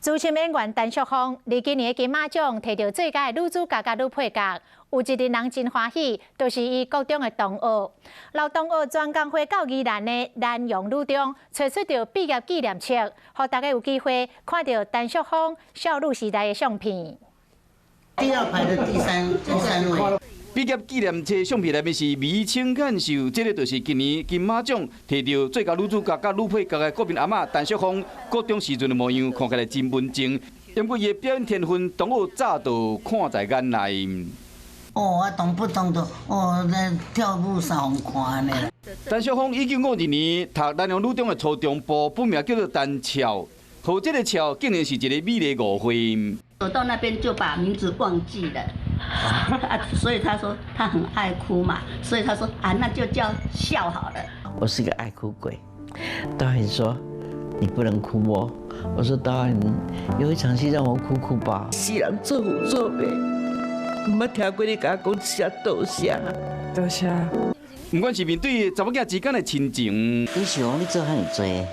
資深演員陳淑芳，佇今年的金馬獎提著最佳女主角佮女配角，有一陣人真歡喜，就是伊國中的同學。劉同學專工飛到宜蘭的南陽女中，揣出著畢業紀念冊，予大家有機會看著陳淑芳少女時代的相片。第二排的第三位。畢業紀念冊相片內面是眉清眼秀，這个就是今年金馬獎提著最佳女主角佮女配角的國民阿嬤陳淑芳，國中時陣的模樣看起來真文靜。不過伊的表演天分，同學早就看在眼內。哦，啊，動不動就哦，咧跳舞啥予看按呢。陳淑芳1952年讀南陽女中的初中部，本名叫做陳俏，予這个俏竟然是一個美麗誤會。走到那邊就把名字忘記了，所以他說他很愛哭嘛，所以他說啊，那就叫笑好了。我是個愛哭鬼，導演說你不能哭哦，我說導演有一場戲讓我哭哭吧。世人做父做母，毋捌聽過你共我講一聲多謝。多謝。不管是面對查某囝之間的親情，你想講你做遐爾濟，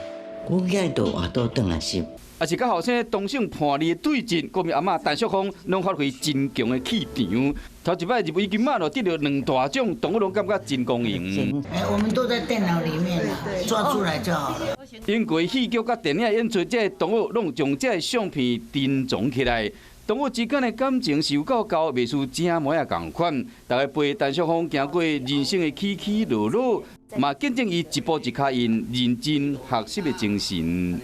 阮囝都活倒轉來是。也是佮後生同性叛逆的對峙，國民阿嬤陳淑芳攏發揮真強的氣場。頭一擺入圍金馬就得著兩大獎，同學攏感覺真光榮。哎，我們都在電腦裡面抓出來就好了。經過戲劇佮電影演出，這个同學攏將這个相片珍藏起來。同學之間的感情是有夠厚，袂輸姊妹仔仝款。大家陪陳淑芳行過人生的起起落落，嘛見證伊一步一跤印認真學習的精神。